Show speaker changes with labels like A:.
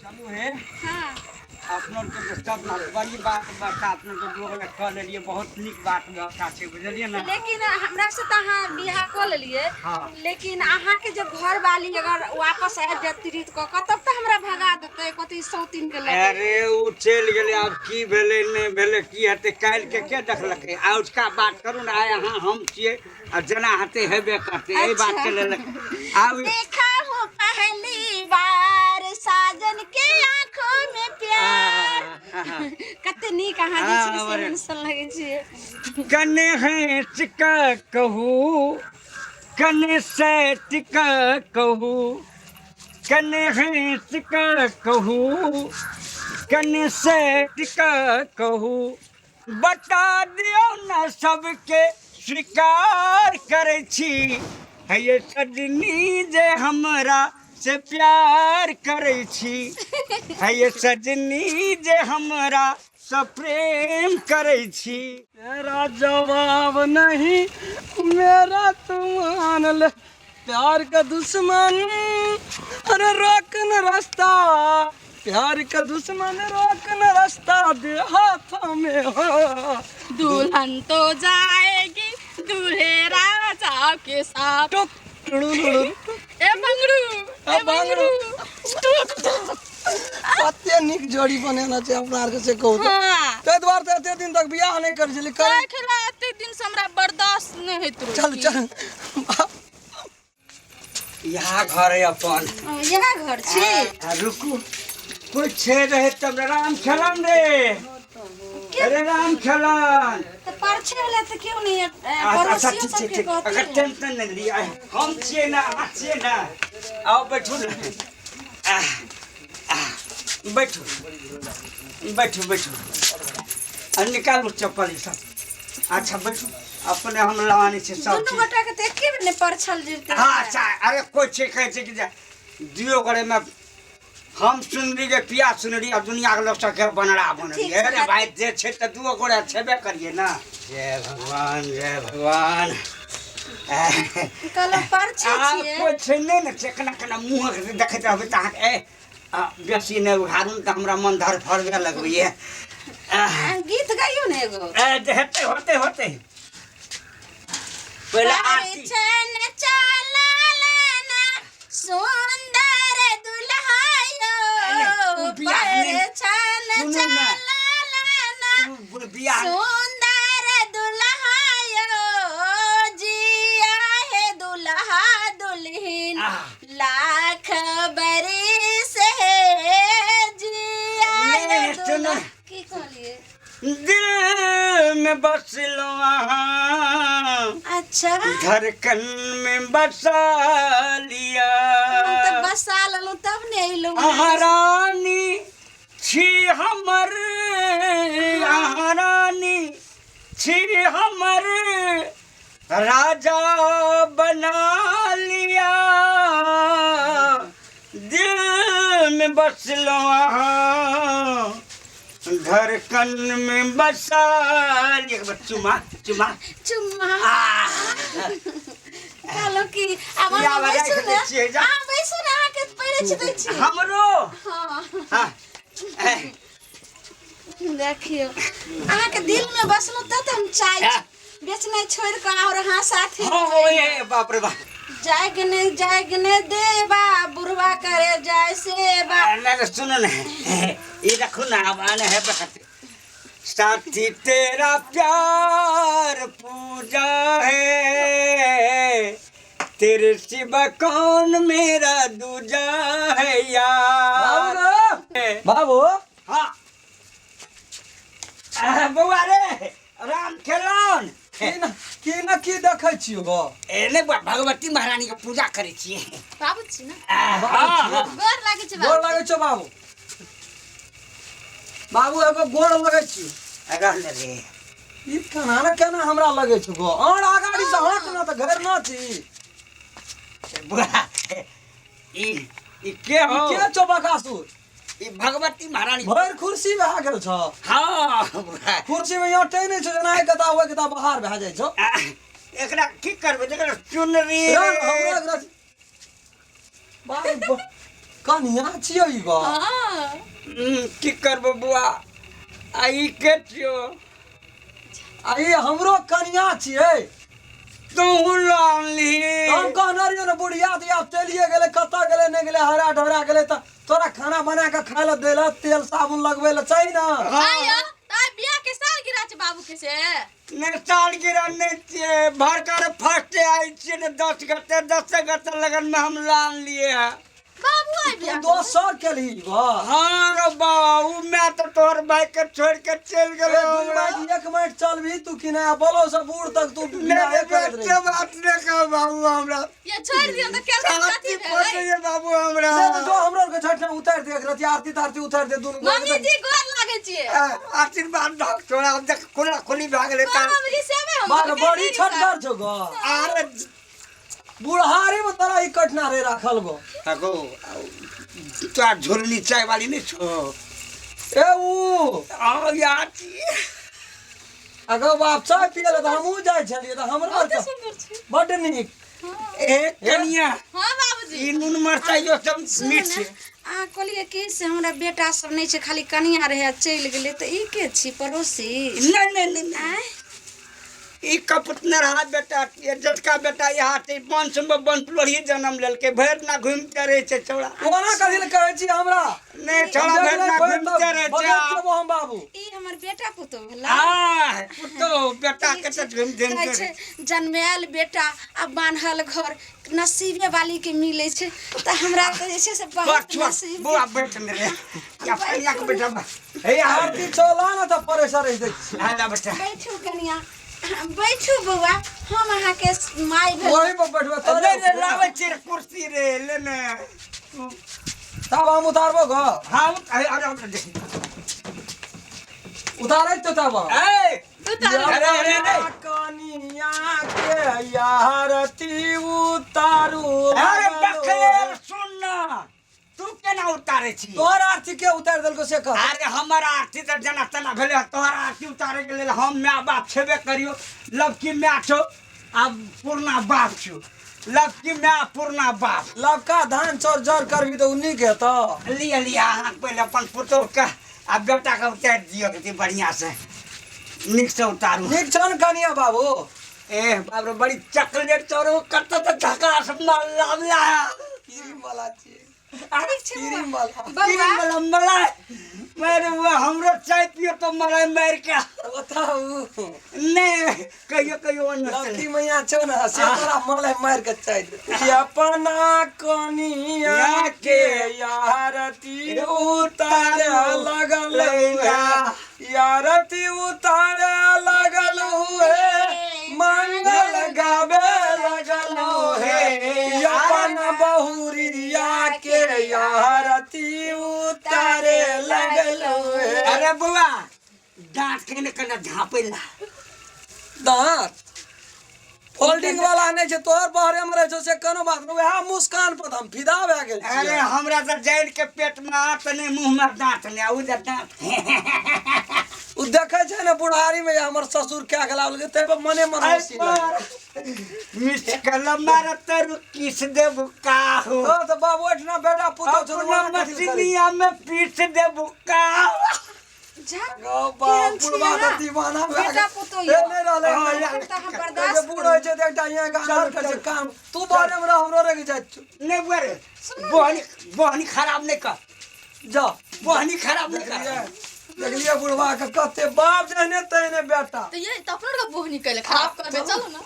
A: चलू हे।
B: हाँ।
A: अपनो के तऽ सब बड़ी बात व्यवस्था अपनो के दू गोटे कऽ लेलियै, बहुत नीक बात व्यवस्था छै, बुझलियै ने?
B: लेकिन हमरा से तऽ अहाँ बियाह कऽ लेलियै।
A: हाँ।
B: लेकिन अहाँके जे घरवाली अगर वापस आबि जायत तीर्थ कऽ कऽ, तब तऽ हमरा भगा देतै, कथी सौतीन के लऽ के।
A: अरे ओ चलि गेलै, आब की भेलै नहि भेलै, की हेतै काल्हि के, के देखलकै? आजुका बात करू ने, आइ अहाँ हम छियै आ जेना हेतै हेबे करतै, एहि बात के लेल आब।
B: देखा हूँ पहली बार साजन के आंखों में प्यार। कते नीक अहाँ जे छै से एहन लगै छियै।
A: कने हँस कऽ कहू, कने सैत कऽ कहू, कने हँस कऽ कहू, कने सैत कऽ कहू, बता दियौ ने सबके स्वीकार करै छी, हे ये सजनी जे हमरा से प्यार करै छी, हे ये सजनी जे हमरा से प्रेम करै छी।
C: तेरा जवाब नहीं मेरा, तू मान ले प्यार का दुश्मन, अरे रोक न रास्ता, प्यार का दुश्मन रोक न रास्ता, दे हाथों में हो।
D: दुल्हन तो जाएगी दूल्हे राजा के साथ।
C: टुक टुड़ु टुड़ु।
D: ए बंगरू, ए
C: ए बंगरू।
D: बंगरू।
C: कते नीक जोड़ी बनेने छै अपना आरके, से कहू तऽ।
D: हाँ।
C: ताहि दुआरे तऽ एते दिन तक बियाह नहि करै छलियै, करै।
D: खेला एते दिन से हमरा बर्दाश्त नहि होइत रहै।
C: चल चल।
A: इएह घर है अपन।
B: इएह घर छी?
A: आ, रुकू, कोइ छै रहे तब। राम खेलन रे, अरे राम खेलन।
B: तऽ परछे वाला तऽ केओ नहि है,
A: अच्छा
B: पड़ोसियो
A: ठीक छै।
B: सबके
A: ठीक,
B: कहती
A: अगर
B: ने।
A: टेंशन नहि लिअ, हम छियै ने, अहाँ छियै ने। आउ बैठू ने, आह, आह, बैठू बैठू बैठू। आ निकालू चप्पल ई सब। अच्छा बैठू, अपने हम लवानी छै सब
B: दुनू
A: चीज।
B: गोटा के तऽ एके बेर ने परछल जेतै।
A: हाँ अच्छा, अरे कोइ छै कहै छै कि जे दुइयो गोरेमे हम सुनली जे पिया सुनली आ दुनियाके लोक सबके बनरा बनली।
B: ठीक छै।
A: अरे भाई, जे छै तऽ दुओ गोरे छेबे करियै ने। जय भगवान, जय भगवान।
B: कहलहुँ परछे
A: आ
B: छियै।
A: कोइ छै नहि ने छै, केना केना मुँह देखैत रहबै तऽ अहाँके ए, आ, बेसी नहि उघारू ने तऽ हमरा मन धरफड़बे लगबैए।
B: गीत गाइयो ने एगो।
A: ए, जे हेतै होतै होतै, पहिले आरती।
B: परिछन चललन सुंदर दुल्हायो।
A: अरे, उ बियाह नहि-
B: परिछन
A: सुनू ने।
B: चललन
A: उ बियाह
B: सुंदर दुल्हायो, जिया हे दुल्हा दुल्हिन
A: आह।
B: लाख बरिस हे, जिया हे
A: नहि, सुनू।
B: दुल्हा। की कहलिए?
A: दिल में बसलो अहाँ,
B: अच्छा,
A: धड़कन में बसा लिया।
B: हम तऽ बसा लेलहुँ तब ने अयलहुँ।
A: अहाँ रानी छी हमर, अहाँ रानी छी हमर, राजा बना लिया, दिल में बसलो अहाँ, धड़कन में बसा लिया। एक बार चुमा चुमा।
B: चुम्मा।
A: आह,
B: कहलहुँ कि आब
A: या
B: अहाँ
A: बजाय
B: बैसू
A: के
B: ने।
A: छियै, जा।
B: अहाँ बैसू ने, अहाँके पैरे छी दै छी।
A: हमरो।
B: हाँ।
A: हाँ, ए,
B: देखियौ, अहाँके दिल में बसलहुँ तब तऽ हम चाय
A: हाँ।
B: बेचनाइ छोड़ि कऽ आओर अहाँ साथे।
A: हाँ, ओए बाप रे बाप।
B: जाग ने जाग ने देवा, बुढ़वा करे जाय सेवा।
A: आ, नहीं, नहीं, सुनो ना, ये रखो ना, अब आने है बकते। साथी तेरा प्यार पूजा है, तेरे सिवा कौन मेरा दूजा है यार।
C: बाबू।
A: हाँ, आ, बौआ रे राम खेलौन।
C: की न की न की देखै छियौ गो?
A: ए नहि बौआ, भगवती महारानी के पूजा करै छियै।
D: बाबू छी ने?
A: आ, हाँ, हाँ।
D: गोर लागै छै
C: गोर
D: बाबू।
C: लगै छौ बाबू? बाबू एगो गोर लगै छियौ।
A: रहल रे।
C: ई केना ने केना हमरा लगै छौ गो, और अगाड़ी से हट ना तऽ घर न छी।
A: बौआ, ई ई के हो?
C: ई के छौ बकासुर?
A: ई भगवती महारानी।
C: भरि कुर्सी भए गेल छौ।
A: हाँ बौआ।
C: कुर्सी में अटै नहि छौ, जेना एक कता ओहि कता बाहर भए जाइ छौ।
A: आ, एकरा की करबै? एकरा चुनरी।
C: रंग हमरो एकरा बाप रे, कनिया छियै ई गो।
D: हाँ।
A: की करबो बुआ आ ई के छियो
C: आ ई हमरो कनिया छियै।
A: तोहू लानली।
C: हम कहने रहियो ने बुढ़िया तऽ आब चलिए गेलै, कतऽ गेलै नहि गेलै, हरा ढरा गेलै। तऽ तोरा खाना बना कऽ खाय लए दै लए, तेल साबुन लगबै लए चाही ने।
D: आइयो ताई बियाह के साल गिरा छै बाबू के से।
A: नहि साल गिरा नहि छियै, भरकर फर्स्ट आयल छियै ने 10 गते 10 गते लगन में हम लान लिए है।
D: बाबू आइ
C: तू
D: बियाह
C: दोसर केलही बा।
A: हाँ रे बा, उ मैं तो तोहर भाई के छोड़ के चल गेलो।
C: एक मिनट चलबी तू कि नहि? बोलो से बूढ़ तक तू
A: नहीं
C: बियाहे करैत रही।
A: बच्चे बात नहीं कहो बाबू हमरा।
D: ये छोड़ दियो त केल कथी
A: छाती
D: भेलै?
A: फटैये बाबू हमरा।
C: से तऽ जो हमरो आरके छठि में उतारि दे, एक रति आरती तारती उतारि दे दुनू गोटे।
D: मम्मी जी गोर लागै छियै।
A: आशीर्वाद दो थोड़ा, अब देख खुला खुली भाग लेता।
D: मम्मी जी सेमे हम
C: बाल बड़ी छठगर छौ गो।
A: अरे
C: बुढ़ारी में तोरा ई कटना रे राखल गो।
A: अगो तोरा झोरनी चाय वाली नहीं छो?
C: ए ऊ
A: आओ यार।
C: अगो बाप चाय पिए लए तऽ हमहूँ जाइ छलियै तऽ हमरो आरके
D: सुंदर छै।
C: बड्ड नीक।
A: ए कनिया।
D: हां बाबूजी।
A: ई नून मरचाई यो सब
B: सुनू
A: मीठ
B: ने,
A: छै।
B: अहाँ कहलियै कि से हमरा बेटा सब नहि छै, खाली कनिया रहै आ चलि गेलै, तऽ ई के छी, पड़ोसी?
A: नहीं नहीं नहीं नहीं।
B: आँय?
A: ई कपुतनर हा बेटा, ये जटका बेटा यहाँ छै, वंश में वंश लोही जन्म लेलकै, भरि दिना घुमिते रहै छै छौड़ा।
C: ओना कथी लए कहै छी हमरा?
A: नहि छौड़ा भरि दिना घुमिते रहै छै।
C: बगैर देबो हम बाबू।
B: ई हमर बेटा पुतोह भेला।
A: आ पुतोह बेटा के तऽ घुमि घुमि
B: कहै छै जन्मायल बेटा आ बान्हल घर नसीबे वाली के मिलै छै, तऽ हमरा तऽ जे छै से बहुत नसीब।
A: बौआ बैठ ने रे, या कनिया के बैठ हे।
C: आरती चला ने तऽ परेशर रहि दै छी।
A: आला बेटा।
B: बैठू कनिया, बैठू बौआ, हम अहाँके माय भेल।
C: वही पर बैठबै तोरे।
A: ले रे, लाबै छी रे कुर्सी रे, ले ने।
C: तब हम उतारबो गो।
A: हाँ अरे अरे देख।
C: उतारै तो तब।
A: ए
D: उतार।
A: अरे अरे अरे।
C: कनिया के आरती उतारू।
A: अरे बकलेल सुन ना, तू केना उतारे छी?
C: तोहर आरती के उतारि देलको से कह।
A: अरे हमर आरती तऽ जेना तेना भेलै, तोहर आरती उतारे के लेल हम my बाप छेबे करियो। लवकी my छौ आ पुरना बाप छौ, लवकी my पुरना बाप।
C: लवका धान चाउर जर करबी तऽ उ नीक हेतौ।
A: लिअ लिअ, अहाँ पहिले अपन पुतोहके आ बेटाके उतारि दियौ कते बढ़िआँ से, नीकसँ उतारू।
C: नीक छौ ने कनिया बाबू?
A: ए बाप रे, बड़ी चॉकलेट चोरो कतऽ तऽ झकास माल लावला।
C: क्रीम वाला छियै।
B: ठीक छै बौआ।
C: क्रीम वाला।
B: बौआ
A: वाला मलाई मारि बौआ, हमरो चाय पियो तऽ मलाई मारि के
C: बताउ।
A: नहि कहियो कहियो ओन्ने चले।
C: लड़की मैया छौ ने से तोरा मलाई मारि के चाय देतौ। अपना कनिया के आरती उतारे लगल हे, आरती उतारे लगल हे, मंगल गावे लगल हे, अपन बहुरिया के आरती उतारे लगल हे।
A: अरे बौआ, दाँत केने केने झाँपै ला।
C: दाँत फोल्डिंग वाला नहि छै तोहर, बहरे मे रहै छौ से कोनो बात नहि, वएह मुस्कान पर तऽ हम फिदा भए गेल
A: अरे
C: छियै।
A: हमरा तऽ जानि के पेट मे आँत नहि, मुँह मे दाँत नहि, आ उ जे दाँत
C: उ देखै छै ने बुढ़ारी मे हमर ससुर क्या गेला लगे, ताहि पर मने मन हँसी लागै।
A: मिस कल मारत किस देबू काहू।
C: हँ तऽ बाबू ओहिठिना बेटा पुतहु छौ तऽ
A: अपना
C: ओना कथी लए करै?
A: मसीनिया में पीस देबू काहू।
B: जा
C: गौ बाप,
B: केहन छी
C: बुढ़बा तऽ
B: अहाँ?
C: दीवाना भए
B: बेटा
C: गेल।
B: पुतोह
C: ए,
B: यौ।
C: नहि रहलै।
A: हँ, यार।
B: एखन तऽ हम
C: जे
B: बर्दाश्त
C: बूढ़ होइ छै तऽ एकटा यहाँ के आधार करै छै काम, तू बारे मे रह, हमरो रहि जाइ छौ।
A: नहीं बुआ रे, बोहनी बोहनी खराब नहीं कर।
C: जा।
A: बोहनी खराब नहीं कर।
C: देखलियै बुढ़बा के कते बाप जेहने तेहने बेटा।
D: तऽ ये तऽ अपनो के बोहनी कैले खराब करबे, चलू ने।